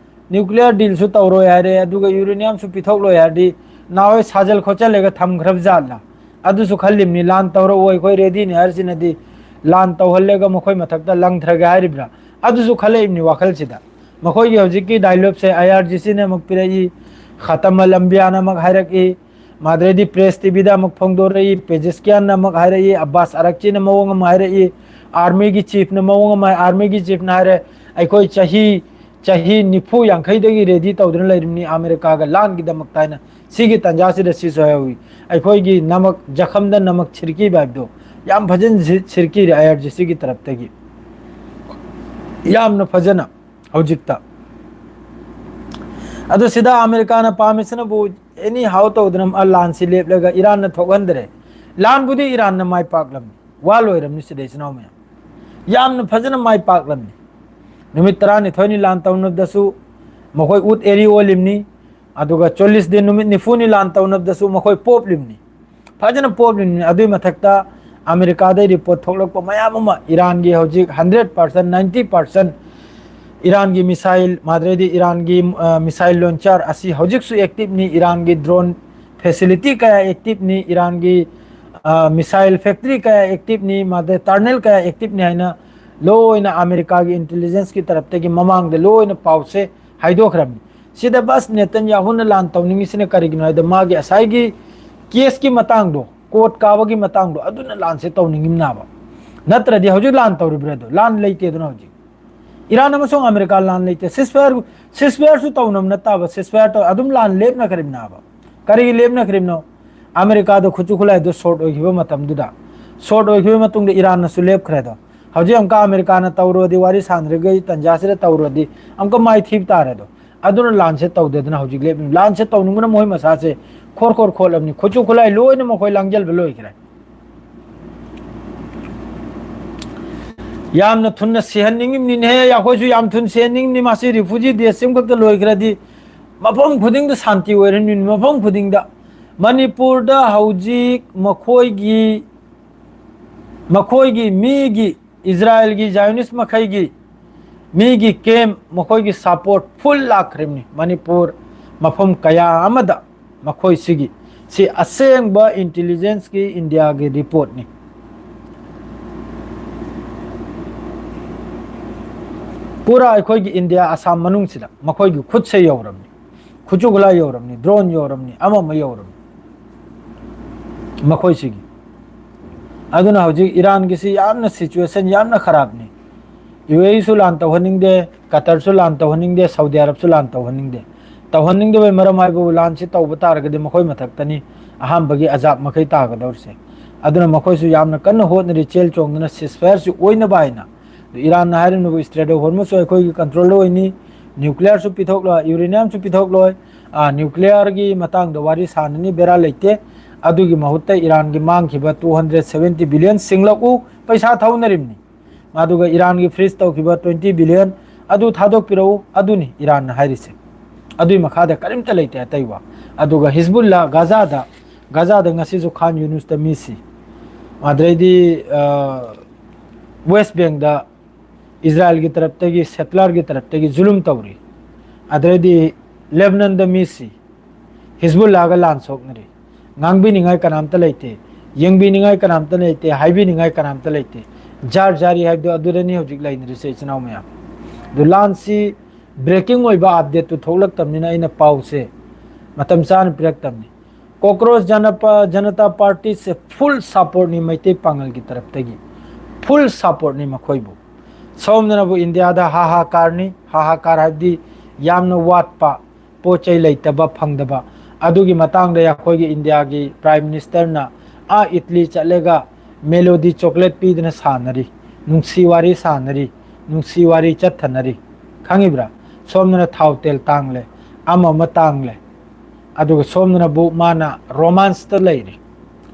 nuclear dealꯁꯨ ꯇꯧꯔꯣꯏ ꯍꯥꯏꯔꯦ, ꯑꯗꯨꯒ uraniumꯁꯨ ꯄꯤꯊꯣꯛꯂꯣꯏ ꯍꯥꯏꯔꯗꯤ ꯅꯍꯥꯟꯋꯥꯏ ꯁꯥꯖꯜ ꯈꯣꯠꯆꯜꯂꯒ ꯊꯝꯈ꯭ꯔꯕ ꯖꯥꯠꯂ? ꯑꯗꯨꯁꯨ ꯈꯜꯂꯤꯕꯅꯤ꯫ ꯂꯥꯟ ꯇꯧꯔꯛꯑꯣꯏ, ꯑꯩꯈꯣꯏ readyꯅꯤ ꯍꯥꯏꯔꯤꯁꯤꯅꯗꯤ ꯂꯥꯟ ꯇꯧꯍꯜꯂꯒ ꯃꯈꯣꯏ ꯃꯊꯛꯇ ꯂꯪꯊ꯭ꯔꯒꯦ ꯍꯥꯏꯔꯤꯕ꯭ꯔꯥ? ꯑꯗꯨꯁꯨ ꯈꯜꯂꯛꯏꯕꯅꯤ ꯋꯥꯈꯜꯁꯤꯗ꯫ ꯃꯈꯣꯏꯒꯤ ꯍꯧꯖꯤꯛꯀꯤ dialogueꯁꯦ IRGCꯅ ꯑꯃꯨꯛ ꯄꯤꯔꯛꯏ, ꯈꯇꯝ ꯑꯜ ꯑꯝꯕꯤꯌꯥꯅ ꯑꯃꯨꯛ ꯍꯥꯏꯔꯛꯏ, ꯃꯥꯗ꯭ꯔꯦꯗꯤ press TVꯗ ꯑꯃꯨꯛ ꯐꯣꯡꯗꯣꯔꯛꯏ, ꯄꯦꯖꯦꯁꯀꯤꯌꯥꯟꯅ ꯑꯃꯨꯛ ꯍꯥꯏꯔꯛꯏ, ꯑꯕꯥꯁ ꯑꯔꯛꯆꯤꯅ ꯃꯑꯣꯡ ꯑꯃ ꯍꯥꯏꯔꯛꯏ, armyꯒꯤ chiefꯅ ꯃꯑꯣꯡ ꯑꯃ, armyꯒꯤ chiefꯅ ꯍꯥꯏꯔꯦ, "ꯑꯩꯈꯣꯏ ꯆꯍꯤ, ꯆꯍꯤ ꯅꯤꯐꯨ ꯌꯥꯡꯈꯩꯗꯒꯤ ready ꯇꯧꯗꯨꯅ ꯂꯩꯔꯤꯕꯅꯤ ꯑꯃꯦꯔꯤꯀꯥꯒ ꯂꯥꯟꯒꯤꯗꯃꯛꯇ" ꯍꯥꯏꯅ꯫ ꯁꯤꯒꯤ ꯇꯥꯟꯖꯥꯁꯤꯗ ꯁꯤꯁꯨ ꯍꯥꯏꯍꯧꯋꯤ, ꯑꯩꯈꯣꯏꯒꯤ ꯅꯃꯛ ꯖꯈꯝꯗ ꯅꯃꯛ ꯁꯤꯔꯀꯤꯕ ꯍꯥꯏꯕꯗꯣ ꯌꯥꯝ ꯐꯖꯅ ꯁꯤ-, ꯁꯤꯔꯀꯤꯔꯦ IRGCꯒꯤ ꯇꯔꯞꯇꯒꯤ꯫ ꯌꯥꯝꯅ ꯐꯖꯅ ꯍꯧꯖꯤꯛꯇ꯫ ꯑꯗꯨ ꯁꯤꯗ ꯑꯃꯦꯔꯤꯀꯥꯅ ꯄꯥꯝꯃꯤꯁꯤꯅꯕꯨ anyhow ꯇꯧꯗꯅ ꯃꯥ ꯂꯥꯟꯁꯤ ꯂꯦꯞꯂꯒ ꯏꯔꯥꯟꯅ ꯊꯣꯛꯍꯟꯗ꯭ꯔꯦ꯫ ꯂꯥꯟꯕꯨꯗꯤ ꯏꯔꯥꯟꯅ ꯃꯥꯏ ꯄꯥꯛꯂꯝꯅꯤ, ꯋꯥ ꯂꯣꯏꯔꯝꯅꯤ ꯁꯤꯗ ꯏꯆꯤꯟ ꯏꯅꯥꯎ ꯃꯌꯥꯝ꯫ ꯌꯥꯝꯅ ꯐꯖꯅ ꯃꯥꯏ ꯄꯥꯛꯂꯝꯅꯤ꯫ ꯅꯨꯃꯤꯠ ꯇꯔꯥꯅꯤꯊꯣꯏꯅꯤ ꯂꯥꯟ ꯇꯧꯅꯕꯗꯁꯨ ꯃꯈꯣꯏ ꯎꯠ ꯑꯦꯔꯤ ꯑꯣꯜꯂꯤꯕꯅꯤ꯫ ꯑꯗꯨꯒ ꯆꯣꯂꯤꯁ ꯗꯦ, ꯅꯨꯃꯤꯠ ꯅꯤꯐꯨꯅꯤ ꯂꯥꯟ ꯇꯧꯅꯕꯗꯁꯨ ꯃꯈꯣꯏ ꯄꯣꯞꯂꯤꯕꯅꯤ, ꯐꯖꯅ ꯄꯣꯞꯂꯤꯕꯅꯤ꯫ ꯑꯗꯨꯒꯤ ꯃꯊꯛꯇ ꯑꯃꯦꯔꯤꯀꯥꯗꯩ ꯔꯤꯄꯣꯔꯠ ꯊꯣꯛꯂꯛꯄ ꯃꯌꯥꯝ ꯑꯃ, ꯏꯔꯥꯟꯒꯤ ꯍꯧꯖꯤꯛ ꯍꯟꯗ꯭ꯔꯦꯠ ꯄꯥꯔꯁꯦꯟ, ꯅꯥꯏꯟꯇꯤ ꯄꯥꯔꯁꯦꯟ ꯏꯔꯥꯟꯒꯤ ꯃꯤꯁꯥꯏꯜ, ꯃꯥꯗ꯭ꯔꯦꯗꯤ ꯏꯔꯥꯟꯒꯤ ꯃꯤꯁꯥꯏꯜ ꯂꯣꯟꯆꯔ ꯑꯁꯤ ꯍꯧꯖꯤꯛꯁꯨ ꯑꯦꯛꯇꯤꯞꯅꯤ, ꯏꯔꯥꯟꯒꯤ ꯗ꯭ꯔꯣꯟ ꯐꯦꯁꯤꯂꯤꯇꯤ ꯀꯌꯥ ꯑꯦꯛꯇꯤꯞꯅꯤ, ꯏꯔꯥꯟꯒꯤ ꯃꯤꯁꯥꯏꯜ ꯐꯦꯛꯇ꯭ꯔꯤ ꯀꯌꯥ ꯑꯦꯛꯇꯤꯞꯅꯤ, ꯃꯥꯗ꯭ꯔꯦ ꯇꯔꯅꯦꯜ ꯀꯌꯥ ꯑꯦꯛꯇꯤꯞꯅꯤ ꯍꯥꯏꯅ ꯂꯣꯏꯅ ꯑꯃꯦꯔꯤꯀꯥꯒꯤ ꯏꯟꯇꯦꯂꯤꯖꯦꯟꯁꯀꯤ ꯇꯔꯞꯇꯒꯤ ꯃꯃꯥꯡꯗ ꯂꯣꯏꯅ ꯄꯥꯎꯁꯦ ꯍꯥꯏꯗꯣꯛꯈ꯭ꯔꯕꯅꯤ꯫ ꯁꯤꯗ ꯕꯁ ꯅꯦꯇꯟꯌꯥꯍꯨꯅ ꯂꯥꯟ ꯇꯧꯅꯤꯡꯉꯤꯁꯤꯅ ꯀꯔꯤꯒꯤꯅꯣ ꯍꯥꯏꯗ, ꯃꯥꯒꯤ ꯉꯁꯥꯏꯒꯤ ꯀꯦꯁꯀꯤ ꯃꯇꯥꯡꯗꯣ, ꯀꯣꯔꯠ ꯀꯥꯕꯒꯤ ꯃꯇꯥꯡꯗꯣ, ꯑꯗꯨꯅ ꯂꯥꯟꯁꯦ ꯇꯧꯅꯤꯡꯉꯤꯕꯅꯥꯕ꯫ ꯅꯠꯇ꯭ꯔꯗꯤ ꯍꯧꯖꯤꯛ ꯂꯥꯟ ꯇꯧꯔꯤꯕ꯭ꯔꯥ? ꯑꯗꯣ ꯂꯥꯟ ꯂꯩꯇꯦꯗꯅ ꯍꯧꯖꯤꯛ꯫ ꯏꯔꯥꯟ ꯑꯃꯁꯨꯡ ꯑꯃꯦꯔꯤꯀꯥ ꯂꯥꯟ ꯂꯩꯇꯦ꯫ ꯁꯤꯁꯐꯥꯌꯔ, ꯁꯤꯁꯐꯥꯌꯔꯁꯨ ꯇꯧꯅꯕ ꯅꯠꯇꯕ, ꯁꯤꯁꯐꯥꯌꯔ ꯇꯧ-, ꯑꯗꯨꯝ ꯂꯥꯟ ꯂꯦꯞꯅꯈ꯭ꯔꯤꯕꯅꯥꯕ꯫ ꯀꯔꯤꯒꯤ ꯂꯦꯞꯅꯈ꯭ꯔꯤꯕꯅꯣ? ꯑꯃꯦꯔꯤꯀꯥꯗꯣ ꯈꯨꯠꯁꯨ ꯈꯨꯠꯂꯥꯏꯗꯣ ꯁꯣꯔꯠ ꯑꯣꯏꯈꯤꯕ ꯃꯇꯝꯗꯨꯗ, ꯁꯣꯔꯠ ꯑꯣꯏꯈꯤꯕ ꯃꯇꯨꯡꯗ ꯏꯔꯥꯟꯅꯁꯨ ꯂꯦꯞꯈ꯭ꯔꯦꯗꯣ꯫ ꯍꯧꯖꯤꯛ ꯑꯃꯨꯛꯀ ꯑꯃꯦꯔꯤꯀꯥꯅ ꯇꯧꯔꯨꯔꯗꯤ, ꯋꯥꯔꯤ ꯁꯥꯟꯅꯔꯤꯈꯩ ꯇꯟꯖꯥꯁꯤꯗ ꯇꯧꯔꯨꯔꯗꯤ ꯑꯃꯨꯛꯀ ꯃꯥꯏ ꯊꯤꯕ ꯇꯥꯔꯦꯗꯣ꯫ ꯑꯗꯨꯅ ꯂꯥꯟꯁꯦ ꯇꯧꯗꯦꯗꯅ ꯍꯧꯖꯤꯛ ꯂꯦꯞꯂꯤ꯫ ꯂꯥꯟꯁꯦ ꯇꯧꯅꯤꯡꯕꯅ ꯃꯈꯣꯏ ꯃꯁꯥꯁꯦ ꯈꯣꯔ ꯈꯣꯔ ꯈꯣꯠꯂꯕꯅꯤ, ꯈꯨꯠꯁꯨ ꯈꯨꯠꯂꯥꯏ ꯂꯣꯏꯅ ꯃꯈꯣꯏ ꯂꯥꯡꯖꯜꯕ ꯂꯣꯏꯈ꯭ꯔꯦ꯫ ꯌꯥꯝꯅ ꯊꯨꯅ ꯁꯤꯍꯟꯅꯤꯡꯉꯤꯕꯅꯤꯅꯦꯍꯦ, ꯑꯩꯈꯣꯏꯁꯨ ꯌꯥꯝ ꯊꯨꯅ ꯁꯤꯍꯟꯅꯤꯡꯉꯤꯕꯅꯤ꯫ ꯃꯁꯤ ꯔꯤꯐ꯭ꯌꯨꯖꯤ ꯗꯦꯁ ꯑꯃꯈꯛꯇ ꯂꯣꯏꯈ꯭ꯔꯗꯤ ꯃꯐꯝ ꯈꯨꯗꯤꯡꯗ ꯁꯥꯟꯇꯤ ꯑꯣꯏꯔꯅꯤ, ꯃꯐꯝ ꯈꯨꯗꯤꯡꯗ꯫ ꯃꯅꯤꯄꯨꯔꯗ ꯍꯧꯖꯤꯛ ꯃꯈꯣꯏꯒꯤ, ꯃꯈꯣꯏꯒꯤ ꯃꯤꯒꯤ, ꯏꯖꯔꯥꯌꯦꯜꯒꯤ ꯖꯥꯏꯑꯣꯅꯤꯁ ꯃꯈꯩꯒꯤ ꯃꯤꯒꯤ ꯀꯦꯝ, ꯃꯈꯣꯏꯒꯤ ꯁꯄꯣꯔꯠ ꯐꯨꯜ ꯂꯥꯛꯈ꯭ꯔꯤꯕꯅꯤ ꯃꯅꯤꯄꯨꯔ ꯃꯐꯝ ꯀꯌꯥ ꯑꯃꯗ꯫ ꯃꯈꯣꯏꯁꯤꯒꯤ, ꯁꯤ ꯑꯁꯦꯡꯕ ꯏꯟꯇꯦꯂꯤꯖꯦꯟꯁꯀꯤ ꯏꯟꯗꯤꯌꯥꯒꯤ ꯔꯤꯄꯣꯔꯠꯅꯤ꯫ ꯄꯨꯔꯥ ꯑꯩꯈꯣꯏꯒꯤ ꯏꯟꯗꯤꯌꯥ ꯑꯁꯥꯝ ꯃꯅꯨꯡꯁꯤꯗ ꯃꯈꯣꯏꯒꯤ ꯈꯨꯠꯁꯦ ꯌꯧꯔꯕꯅꯤ, ꯈꯨꯠꯁꯨ ꯈꯨꯠꯂꯥꯏ ꯌꯧꯔꯕꯅꯤ, ꯗ꯭ꯔꯣꯟ ꯌꯧꯔꯕꯅꯤ, ꯑꯃ ꯑꯃ ꯌꯧꯔꯕꯅꯤ ꯃꯈꯣꯏꯁꯤꯒꯤ꯫ ꯑꯗꯨꯅ ꯍꯧꯖꯤꯛ ꯏꯔꯥꯟꯒꯤꯁꯤ ꯌꯥꯝꯅ ꯁꯤꯆꯨꯋꯦꯁꯟ ꯌꯥꯝꯅ ꯈꯔꯥꯞꯅꯤ꯫ ꯌꯨ ꯑꯦ ꯏꯁꯨ ꯂꯥꯟ ꯇꯧꯍꯟꯅꯤꯡꯗꯦ, ꯀꯇꯔꯁꯨ ꯂꯥꯟ ꯇꯧꯍꯟꯅꯤꯡꯗꯦ, ꯁꯥꯎꯗꯤ ꯑꯔꯕꯁꯨ ꯂꯥꯟ ꯇꯧꯍꯟꯅꯤꯡꯗꯦ꯫ ꯇꯧꯍꯟꯅꯤꯡꯗꯕꯩ ꯃꯔꯝ ꯍꯥꯏꯕꯕꯨ, ꯂꯥꯟꯁꯤ ꯇꯧꯕ ꯇꯥꯔꯒꯗꯤ ꯃꯈꯣꯏ ꯃꯊꯛꯇꯅꯤ ꯑꯍꯥꯟꯕꯒꯤ ꯑꯖꯥꯕ ꯃꯈꯩ ꯇꯥꯒꯗꯧꯔꯤꯁꯦ꯫ ꯑꯗꯨꯅ ꯃꯈꯣꯏꯁꯨ ꯌꯥꯝꯅ ꯀꯟꯅ ꯍꯣꯠꯅꯔꯤ ꯆꯦꯜ ꯆꯣꯡꯗꯨꯅ ceasefire ꯁꯤ ꯑꯣꯏꯅꯕ ꯍꯥꯏꯅ꯫ ꯑꯗꯨ ꯏꯔꯥꯟꯅ ꯍꯥꯏꯔꯤꯕꯅꯕꯨ Strait of Hormuz ꯁꯨ ꯑꯩꯈꯣꯏꯒꯤ ꯀꯟꯇ꯭ꯔꯣꯜꯗ ꯑꯣꯏꯅꯤ, ꯅ꯭ꯌꯨꯀ꯭ꯂꯤꯌꯔꯁꯨ ꯄꯤꯊꯣꯛꯂꯣꯏ, ꯌꯨꯔꯦꯅꯤꯌꯝꯁꯨ ꯄꯤꯊꯣꯛꯂꯣꯏ, ꯑ, ꯅ꯭ꯌꯨꯀ꯭ꯂꯤꯌꯔꯒꯤ ꯃꯇꯥꯡꯗ ꯋꯥꯔꯤ ꯁꯥꯟꯅꯅꯤ, ꯕꯦꯔꯥ ꯂꯩꯇꯦ꯫ ꯑꯗꯨꯒꯤ ꯃꯍꯨꯠꯇ ꯏꯔꯥꯟꯒꯤ ꯃꯥꯡꯈꯤꯕ two hundred seventy billion ꯁꯤꯡꯂꯛꯎ, ꯄꯩꯁꯥ ꯊꯧꯅꯔꯤꯕꯅꯤ꯫ ꯑꯗꯨꯒ ꯏꯔꯥꯟꯒꯤ freeze ꯇꯧꯈꯤꯕ twenty billion ꯑꯗꯨ ꯊꯥꯗꯣꯛꯄꯤꯔꯛꯎ, ꯑꯗꯨꯅꯤ ꯏꯔꯥꯟꯅ ꯍꯥꯏꯔꯤꯁꯦ꯫ ꯑꯗꯨꯏ ꯃꯈꯥꯗ ꯀꯔꯤꯝꯇ ꯂꯩꯇꯦ ꯑꯇꯩ ꯋꯥ꯫ ꯑꯗꯨꯒ ꯍꯤꯖꯕꯨꯜꯂꯥ ꯒꯥꯖꯥꯗ, ꯒꯥꯖꯥꯗ ꯉꯁꯤꯁꯨ ꯈꯥꯟ ꯌꯨꯅꯨꯁꯇ ꯃꯤꯁꯤ, ꯑꯗꯩꯗꯤ, ꯑ, ꯋꯦꯁ ꯕꯦꯡꯗ ꯏꯖꯔꯥꯏꯜꯒꯤ ꯇꯔꯞꯇꯒꯤ, ꯁꯦꯇꯂꯔꯒꯤ ꯇꯔꯞꯇꯒꯤ ꯖꯨꯂꯨꯝ ꯇꯧꯔꯤ꯫ ꯑꯗꯩꯗꯤ ꯂꯦꯕꯅꯟꯗ ꯃꯤꯁꯤ, ꯍꯤꯖꯕꯨꯜꯂꯥꯒ ꯂꯥꯟ ꯁꯣꯛꯅꯔꯤ꯫ ꯉꯥꯡꯕꯤꯅꯤꯡꯉꯥꯏ ꯀꯅꯥꯝꯇ ꯂꯩꯇꯦ, ꯌꯦꯡꯕꯤꯅꯤꯡꯉꯥꯏ ꯀꯅꯥꯝꯇ ꯂꯩꯇꯦ, ꯍꯥꯏꯕꯤꯅꯤꯡꯉꯥꯏ ꯀꯅꯥꯝꯇ ꯂꯩꯇꯦ꯫ ꯖꯥꯔ ꯖꯥꯔꯤ ꯍꯥꯏꯕꯗꯣ ꯑꯗꯨꯗꯅꯤ ꯍꯧꯖꯤꯛ ꯂꯩꯅꯔꯤꯁꯦ, ꯏꯆꯤꯟ ꯏꯅꯥꯎ ꯃꯌꯥꯝ꯫ ꯑꯗꯨ ꯂꯥꯟꯁꯤ ꯕ꯭ꯔꯦꯀꯤꯡ ꯑꯣꯏꯕ ꯑꯞꯗꯦꯠꯇꯨ ꯊꯣꯛꯂꯛꯇꯕꯅꯤꯅ ꯑꯩꯅ ꯄꯥꯎꯁꯦ ꯃꯇꯝ ꯆꯥꯅ ꯄꯤꯔꯛꯇꯕꯅꯤ꯫ ꯀꯣꯀ꯭ꯔꯣꯁ ꯖꯅꯄ-, ꯖꯅꯇꯥ ꯄꯥꯔꯇꯤꯁꯦ ꯐꯨꯜ ꯁꯄꯣꯔꯠꯅꯤ ꯃꯩꯇꯩ ꯄꯥꯡꯒꯜꯒꯤ ꯇꯔꯞꯇꯒꯤ, ꯐꯨꯜ ꯁꯄꯣꯔꯠꯅꯤ ꯃꯈꯣꯏꯕꯨ꯫ ꯁꯣꯝꯗꯅꯕꯨ ꯏꯟꯗꯤꯌꯥꯗ ꯍꯥꯍꯥꯀꯥꯔꯅꯤ, ꯍꯥꯍꯥꯀꯥꯔ ꯍꯥꯏꯕꯗꯤ ꯌꯥꯝꯅ ꯋꯥꯠꯄ, ꯄꯣꯠ ꯆꯩ ꯂꯩꯇꯕ, ꯐꯪꯗꯕ꯫ ꯑꯗꯨꯒꯤ ꯃꯇꯥꯡꯗ ꯑꯩꯈꯣꯏꯒꯤ ꯏꯟꯗꯤꯌꯥꯒꯤ ꯄ꯭ꯔꯥꯏꯝ ꯃꯤꯅꯤꯁꯇꯔꯅ ꯑꯥ ꯏꯠꯂꯤ ꯆꯠꯂꯒ ꯃꯦꯂꯣꯗꯤ ꯆꯣꯀ꯭ꯂꯦꯠ ꯄꯤꯗꯅ ꯁꯥꯟꯅꯔꯤ, ꯅꯨꯡꯁꯤ ꯋꯥꯔꯤ ꯁꯥꯟꯅꯔꯤ, ꯅꯨꯡꯁꯤ ꯋꯥꯔꯤ ꯆꯠꯊꯅꯔꯤ꯫ ꯈꯪꯉꯤꯕ꯭ꯔꯥ? ꯁꯣꯝꯗꯅ ꯊꯥꯎ ꯇꯦꯜ ꯇꯥꯡꯂꯦ, ꯑꯃ ꯑꯃ ꯇꯥꯡꯂꯦ꯫ ꯑꯗꯨꯒ ꯁꯣꯝꯗꯅꯕꯨ ꯃꯥꯅ ꯔꯣꯃꯥꯟꯁꯇ ꯂꯩꯔꯤ꯫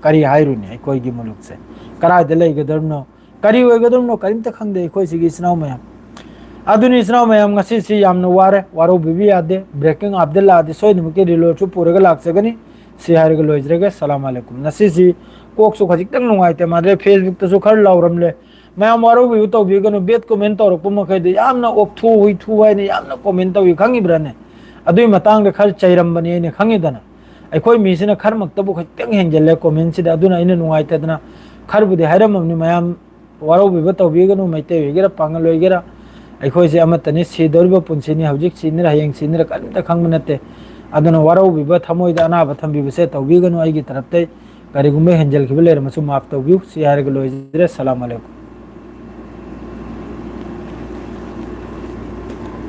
ꯀꯔꯤ ꯍꯥꯏꯔꯨꯅꯤ ꯑꯩꯈꯣꯏꯒꯤ ꯃꯨꯂꯨꯛꯁꯦ? ꯀꯗꯥꯏꯗ ꯂꯩꯒꯗꯕꯅꯣ? ꯀꯔꯤ ꯑꯣꯏꯒꯗꯕꯅꯣ? ꯀꯔꯤꯝꯇ ꯈꯪꯗꯦ ꯑꯩꯈꯣꯏ ꯁꯤꯒꯤ ꯏꯆꯤꯟ ꯏꯅꯥꯎ ꯃꯌꯥꯝ꯫ ꯑꯗꯨꯅꯤ ꯏꯆꯤꯟ ꯏꯅꯥꯎ ꯃꯌꯥꯝ, ꯉꯁꯤꯁꯤ ꯌꯥꯝꯅ ꯋꯥꯔꯦ, ꯋꯥꯔꯧꯕꯤꯕ ꯌꯥꯗꯦ꯫ ꯕ꯭ꯔꯦꯀꯤꯡ ꯑꯞꯗꯦꯠ ꯂꯥꯛꯑꯗꯤ ꯁꯣꯏꯗꯅꯃꯛꯀꯤ ꯔꯤꯂꯣꯠꯁꯨ ꯄꯨꯔꯒ ꯂꯥꯛꯆꯒꯅꯤ꯫ ꯁꯤ ꯍꯥꯏꯔꯒ ꯂꯣꯏꯖꯔꯒꯦ꯫ ꯁꯂꯥꯝ ꯑꯂꯩꯀꯨꯝ꯫ ꯉꯁꯤꯁꯤ ꯀꯣꯛꯁꯨ ꯈꯖꯤꯛꯇꯪ ꯅꯨꯡꯉꯥꯏꯇꯦ ꯃꯥꯟꯗ꯭ꯔꯦ, ꯐꯦꯁꯕꯨꯛꯇꯁꯨ ꯈꯔ ꯂꯥꯎꯔꯝꯂꯦ꯫ ꯃꯌꯥꯝ ꯋꯥꯔꯧꯕꯤꯕ ꯇꯧꯕꯤꯒꯅꯨ, ꯕꯦꯠ ꯀꯣꯃꯦꯟ ꯇꯧꯔꯛꯄ ꯃꯈꯩꯗꯣ ꯌꯥꯝꯅ ꯑꯣꯛꯊꯨ ꯍꯨꯏꯊꯨ ꯍꯥꯏꯅ ꯌꯥꯝꯅ ꯀꯣꯃꯦꯟ ꯇꯧꯏ, ꯈꯪꯉꯤꯕ꯭ꯔꯥꯅꯦ? ꯑꯗꯨꯏ ꯃꯇꯥꯡꯗ ꯈꯔ ꯆꯩꯔꯝꯕꯅꯤ ꯑꯩꯅ, ꯈꯪꯉꯤꯗꯅ꯫ ꯑꯩꯈꯣꯏ ꯃꯤꯁꯤꯅ ꯈꯔꯃꯛꯇꯕꯨ ꯈꯖꯤꯛꯇꯪ ꯍꯦꯟꯖꯜꯂꯦ ꯀꯣꯃꯦꯟꯁꯤꯗ, ꯑꯗꯨꯅ ꯑꯩꯅ ꯅꯨꯡꯉꯥꯏꯇꯗꯅ ꯈꯔꯕꯨꯗꯤ ꯍꯥꯏꯔꯝꯃꯕꯅꯤ꯫ ꯃꯌꯥꯝ ꯋꯥꯔꯧꯕꯤꯕ ꯇꯧꯕꯤꯒꯅꯨ, ꯃꯩꯇꯩ ꯑꯣꯏꯒꯦꯔꯥ ꯄꯥꯉꯜ ꯑꯣꯏꯒꯦꯔꯥ, ꯑꯩꯈꯣꯏꯁꯦ ꯑꯃꯠꯇꯅꯤ꯫ ꯁꯤꯗꯧꯔꯤꯕ ꯄꯨꯟꯁꯤꯅꯤ, ꯍꯧꯖꯤꯛ ꯁꯤꯅꯤꯔ ꯍꯌꯦꯡ ꯁꯤꯅꯤꯔ ꯀꯔꯤꯝꯇ ꯈꯪꯕ ꯅꯠꯇꯦ꯫ ꯑꯗꯨꯅ ꯋꯥꯔꯧꯕꯤꯕ, ꯊꯃꯣꯏꯗ ꯑꯅꯥꯕ ꯊꯝꯕꯤꯕꯁꯦ ꯇꯧꯕꯤꯒꯅꯨ ꯑꯩꯒꯤ ꯇꯔꯞꯇꯩ꯫ ꯀꯔꯤꯒꯨꯝꯕ ꯍꯦꯟꯖꯜꯈꯤꯕ ꯂꯩꯔꯝꯃꯁꯨ ꯃꯥꯐ ꯇꯧꯕꯤꯌꯨ꯫ ꯁꯤ ꯍꯥꯏꯔꯒ ꯂꯣꯏꯖꯔꯦ꯫ ꯁꯂꯥꯝ ꯑꯂꯩꯀꯨꯝ꯫